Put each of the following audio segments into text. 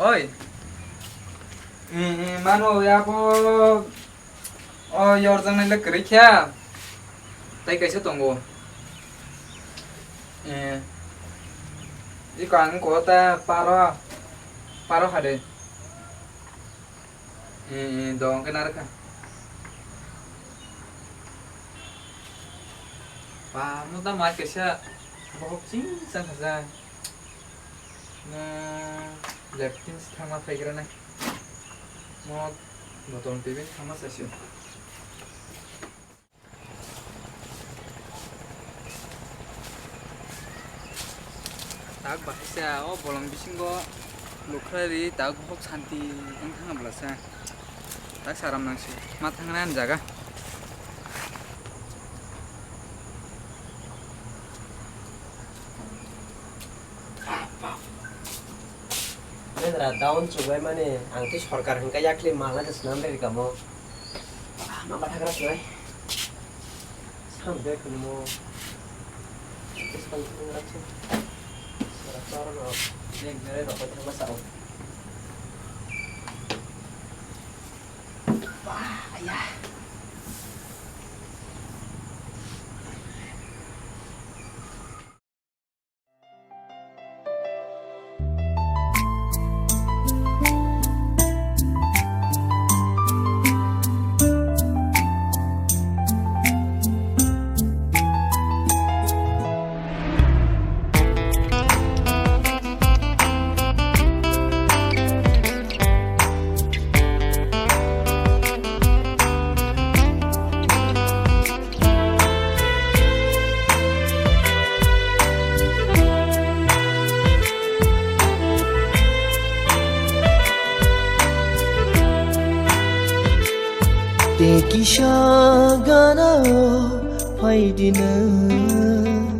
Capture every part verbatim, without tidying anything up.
Oi. Eh, eh, mano, ya, bo, o, yorjaknai le kwrwi kha. Tai kaisa tongo. Eh. Iko ang ko ta paro, paro hade. Eh, eh, dong khe narwkha. Ba, mo ta mai kaisa bohok ching chang kha ja. Na, leptin si thangma phaigra nai. Mo botol tebin thangma sasio. Tak bahai sa o bolong bisingo nukhrari tak bohok santi wng thang bwlasa. Tak saram nangsi ma thangna ani jaga. Nendra down chubai mani ang tei sorkar hwnkha yakli malna se swnam bai rikamo. Ah, ma bathagra chubai. Sam bek hwnmo. Tei sam thung rakse. Sara chor no. Bek berai rok bai thangma sao. Ba, ya. Tei kisa gana o phaidi nwng,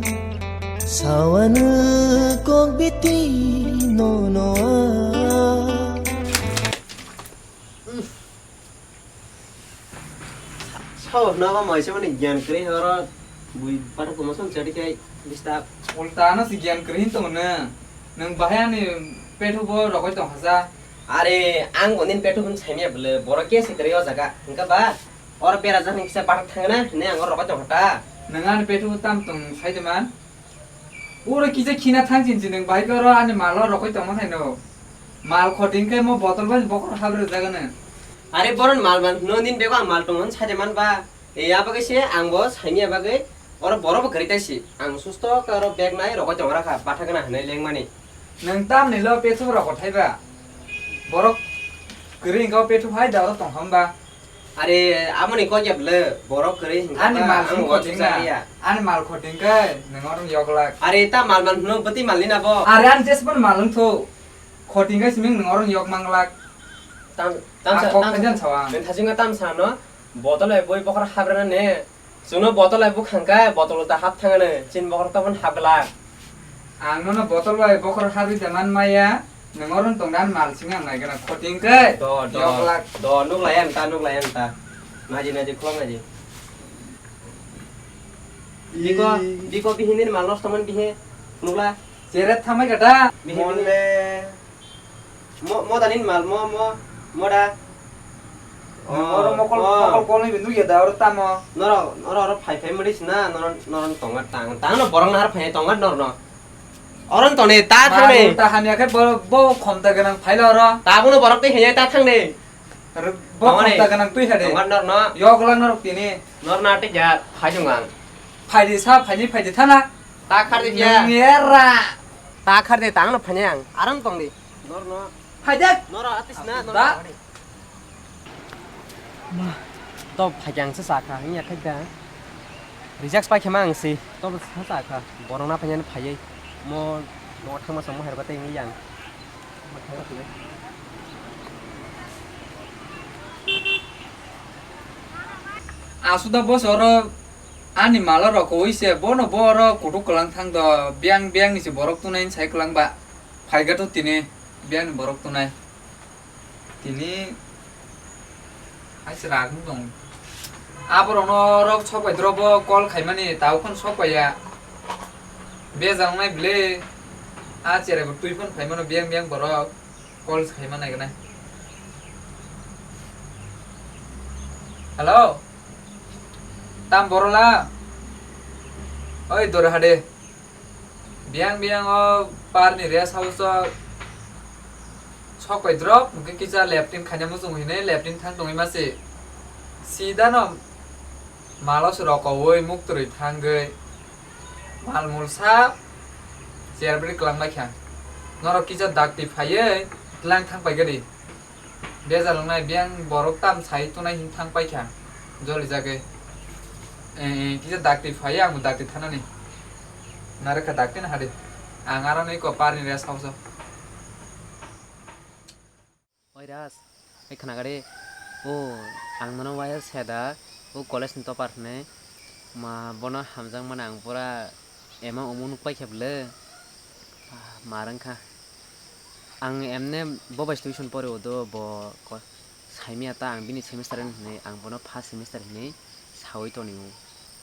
sawano kok biti nono. Sao hwnaba maisa mani gyan kwrwi oro bui pathak tongma song chari khai disturb. Ulta no si gyan kwrwi hin tongo nw. Nwng bahai ani pethu bo rokoi tong hasa. Are ang bo nini pethu hwn saimya bwle borok ke se kwrwi o jaga hwnkha ba oro bera jak hwn kisa pathak thangna hwnwi ang oro rokoi tong kha ta. Nwng ani pethu tam tong sai de man. Uro kisa khina thang chin chin nwng bahai khe oro ani malo rokoi tongma khaino. Mal khoting khe mo botol bai bokhor habri jagano. Are boron mal man hwno nini bego ang mal tongo hwn saide man ba. E ya bagwi se ang bo saimya bagwi oro borok bo kwrwi taisi. Ang susto khe oro bag nai rokoi tong rakha batha gana hwnwi lengmani. Nwng tamni lo pesu rokot haiba. Borok kwrwi hwnkha o pesu hai da oro tong hamba. Are, amoni kok ya bwle, borok kwrwi hwnkha ani ba, mal ang sung watwi khoting na, chaliya. Ani mal khoting khe nwng oro yoklak. Are, ta mal man hwno bwtwi mal ni na bo? Are, ani jespan mal wngthu. Khoting khe siming nwng oro yok manglak. Tam, tam sa, kok tam sa, khajan sawa. Nwng thajinga tam sa no, botol bai boi bokhor habrana ne. Chwngno botol bai bukhang khe, botol ta hap thangano, chini bokhor tongmani hap glak. Ang nono botol bai bokhor habri da man maya, nwng oro tong dan mal sing ang nai gana khoting khe. Do, do, yoklak. Do, nuk lai ang ta, nuk lai ang ta. Naji, naji, khulok naji. Biko, biko bihini mal nosto man bihe, nukla. Cheret thamai kata. Bihe, bihe. Monle. Mo, mo da nini mal, mo, mo, mo da. Nwng oro mokol, mokol kolni bi nukya da, oro tamo. Noro, noro, oro phai, phai mudi sina, noro, noro tonga tang, tang no borok nahar phai tonga noro no. Oro tone, ta thang de. Ta hamya khe bo, bo khomta gwnang phaila oro. Ta bono borok tei henya ta thang de. Bo khomta gwnang twi hade. Tonga noro no. Yok lang norok tini. Noro na tei ja, phai jong ang. Phai di sa, phai ni phai di thana. Ta khar di ya. Nera. Ta khar de tang no phai ang. Aram tong di. Noro no. Phaijak. Noro atis na, noro. Da. Phaidi. Ma, to phaijak ang se sakha, hanya khaida. Reject pai khema ang se, to sa sakha. Borok na phaijak phaiwi. Mo, mo thangma samo herba tei yang. Asuda bosoro ani malo rok koi se, bono boro kutuk kwlang thang do, biang biang ni se borok tunai sai kwlang ba. Phaiga to tini, biang ni borok tunai. Tini hai se ragwng tong. Aborok no rok sok bai drobo call khaimani, tao phone sok bai ya. Bejak nai ble. A cherai bo twi phone phaimano biang biang borok. Call se khaima naiganai. Hello? Tam borola? Oi, dor hade. Biyang biyang o par ni rest house o sok bai drop, hwnkhe kisa leptin khaina muchung hinwi leptin thang tongwi masi. Sida no malo se rokoui muk twrwi thangwi. Mal mul sa chair bri kwlang bai kha. Norok kisa dakti phaiwi tlang thang pai gadi. Bejal wngnai biyang borok tam sai tongnai hin thang pai kha. Joli jagwi. Eh, eh, kisa dakti phaiwi ang bo dakti thanani. Narwkha dakti na hadi. Ang aro nui ko par ni rest house o. Oi Ras, oi khna gari. O, ang nono waya seda, o college ni topper hwnwi. Ma, bono hamjak mani ang pura ema omo nuk pai khe bwle. Ah, ma rwng kha. Ang emne bo bai tuition pore o do, bo ko-, saimya ta ang bini semester hwnwi, ang bono first semester hwnwi saui tonio.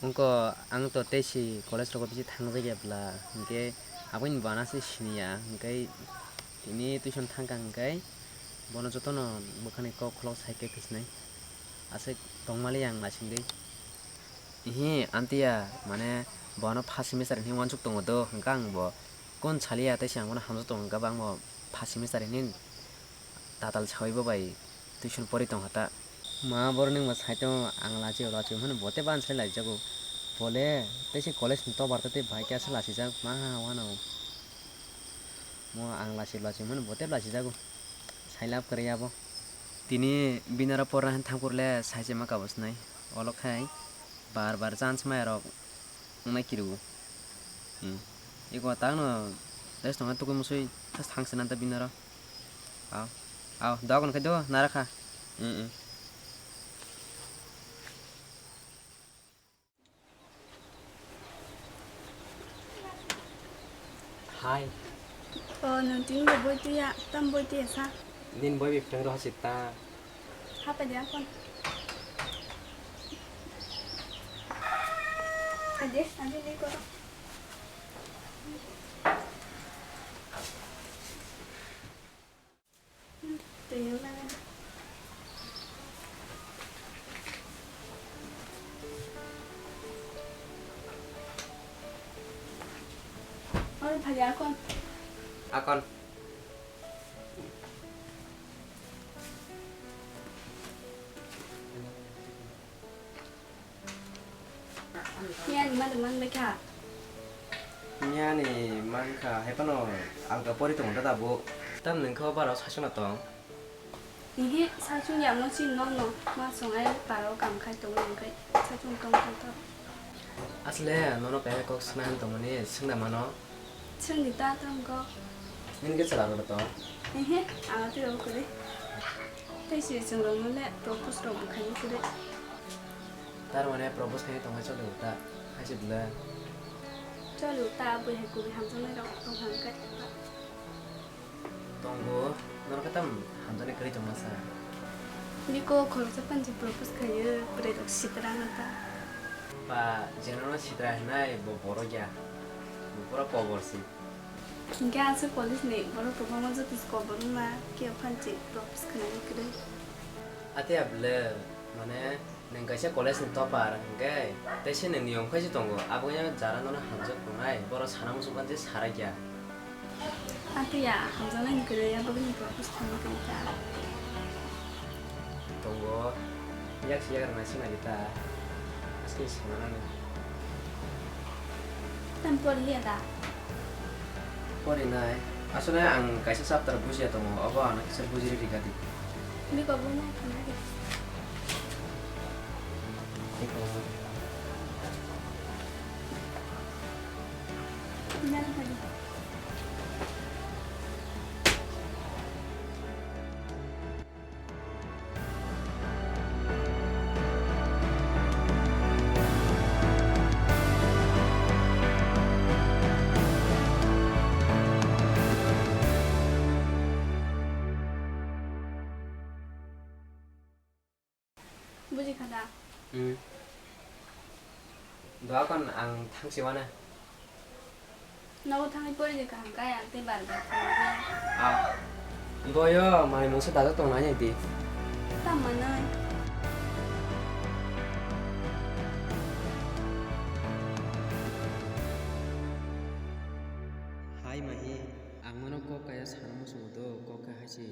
Wngkha ang to tei si college rogo bisi thangjak ya bwla, hinkhe aboni bana se siniya, hinkhe tini tuition thangkha hinkhe bono jotono bwkhani kok khulok sai khe khisnai aswk tongmali ang naisingdi. Ihi, amtwi ya, mane, bono first semester hinwi uansuk tongo do, hinkhe ang bo kon saliya tei se ang bono hamjak tongo hinkhe bo ang bo first semester hinwi tatal saui bo bai tuition pori tongkha ta. Ma borok nungba saitongo ang lachi o lachi o hwnwi bo tei bani sai laijago. Bole tei se college ni topper tei bai khe aswk lachijak ma wano. Mo ang lachi lachi hwnwi bo tei lachijago. Sai lab kwrwi abo. Tini binaro porna han thangphuru le sai se ma kabo swnai. Olo khai bar bar chance maya rok wngnai kirigo. Hmm. Iko tangno tei tongna tugui musui thas thang se nanta binaro. Aw, aw, dogon khai do, nara kha. Mm, mm. Hai. O, nwng tini bo boi tuya, tam boi tuya sa. Nini boi bi phrwng rohor si ta. Hapa dia kon. Ade, ade ni ko. Oro phai akon. Akon. Miyani mani manbai kha. Miyani mankha, hai phano ang to pori tongo da tabuk. Tam nwng khe o bara saichung na tong? Ihi, saichung ya mo chini nokno, ma song ai paro kam khai tongo hwnkhe saichung tong tong tong. Asle nono kaisa kok swna hin tongmani swngna mano? Chwngni ta tongkho. Nini khe chwla rwgwi tong? Ehe, ang twi rw kwrwi. Tei se chwng rwngno le propose rok bo khaini kwrwi. Tar mane propose khaini tongmani choli uta, hai se bwle. Choli uta, bui hai kubui hamjaknai rok tong hwn khe. Tongo, norok khe tam hamjaknai kwrwi tongma sa. Biko khoroksa panji propose khaio, bwrwi rok sitra na ta. Ba, jeno no sitra hinai bo borok ya. Bo pura kobor si. Hinkhe aswk college ni borok kwbangma joto se kobor wngma, khe o phan se propose khnani kwrwi. Ate ya bwle, mane, nwng kaisa college ni topper, hinkhe tei se nwng niyom khai se tongo, abo wngya jara nono hamjak tongnai, borok sana muchung kha je sarai kya. Ate ya, hamjaknai ni kwrwi, abo wngya propose khaina kwrwi ta. Tongo, yak se yak rwna swnai ta, aswk se swnanani. Tam pori liya da? Porinai. Asole ang kaisa chapter bujiya tongo, obo ano kisa bujiri rika di. Biko bo nai khana di. Biko. Nang khadi. Buji kha da? Hmm. Doa kon ang thangsi wana. Nogo thangwi pori de kaham kaya tei bar bar thangwi. Ah. Boyo, mai mungsa dajak tong nai di. Tamo nai. Hai mahi, ang nono kok kaya sana muchungo do, kok khe hai se.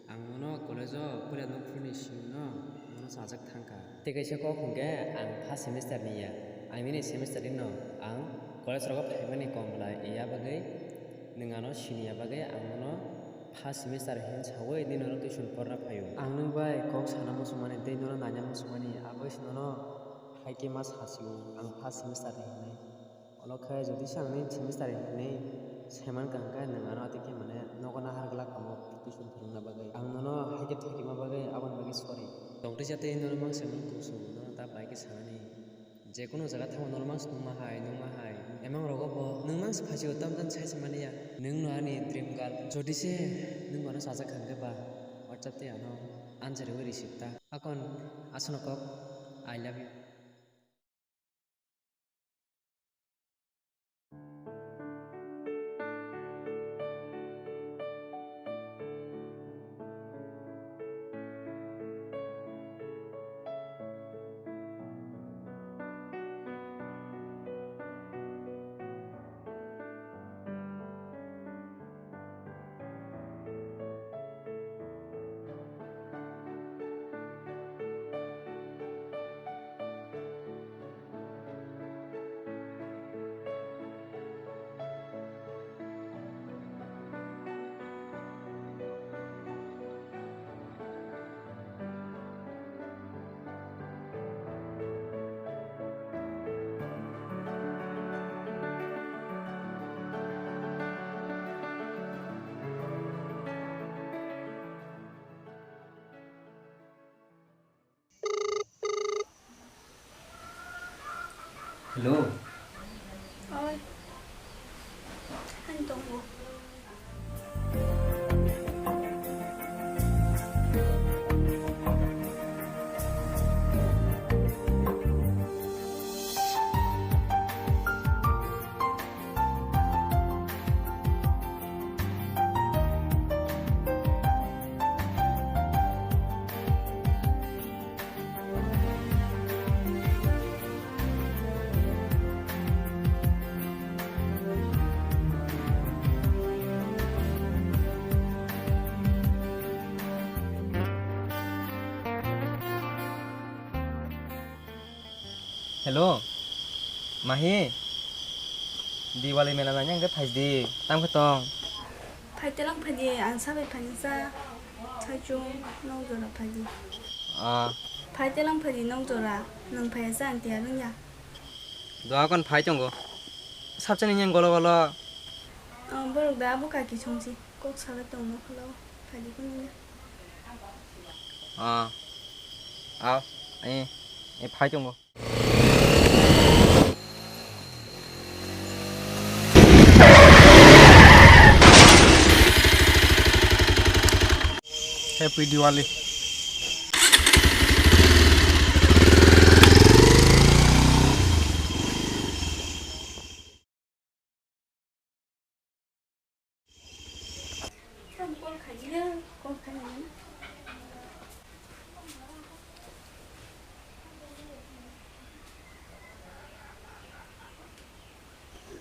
Ang nono college-o puila nukphuruni simi-no nono chajak thangkha. Tei kaisa kok hwnkhe ang first semester ni ya. Ang nini semester ni no ang college rogo phaimani kom bwlai ya bagwi nwng ano sini ya bagwi ang nono first semester hin sawi nini nono tuition porna phaio. Ang nwng bai kok sana muchungmani tei nono naina muchungmani aboni se nono hai khe ma sasio ang first semester ni hinwi. Olo khe jodi se ang nini semester hinwi saiman kaham khe nwng ano tei khe mane nogo nahar glak kamo tuition phwrwngna bagwi. Ang nono hai khe thwikima bagwi aboni bagwi sorry. Tongtwisa tei nono mang saiman kusung nono ta bai khe sanani. Jekunu jaga thango nono mang se nungma hai, nungma hai. Emang rogo bo nwng mang se phaisio tam tam sai se mani ya. Nwng no ani dream girl. Jodi se nwng bono chajak kaham khe ba WhatsApp tei ano answer rwwi receive ta. Akon aswkno kok I love you. Hello. Oi. Ani tongo. Hello, Mahi, Diwali mela naina hwnkhe phaidi, tamo khe tong? Phaitelang phaidi, ang sabai phainasa, saichung, nok jora phaidi. Ah. Phaitelang phaidi, nok jora, nwng phaiya sa ang tiyar wngya. Doa kon phai tongo, sabchani yang golo golo. Ah, borok da abo kaki songsi, kok sabai tong nokholo, phaidi kunina. Ah, aw, eh, eh, phai tongo. Happy Diwali. Tam call khaina, call khaina.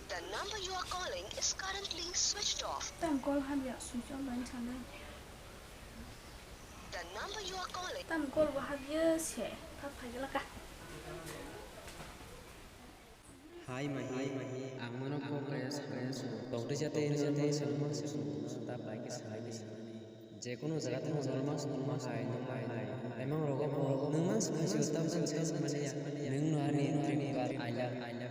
The number you are calling is currently switched off. Tam call hamya switch off line sana. The number you are calling. Tam call bo hamya se, pa phagala ka. Hai mahi, ang mano kok kaya sakaya su. Tongtwi jate ino mano sakma su. Ta bai khe sanai ni. Jekunu jaga thango normal normal hai normal hai. Emang rogo bo normal sakma su tam tam sai sakma ya. Nwng no ani dream girl I love.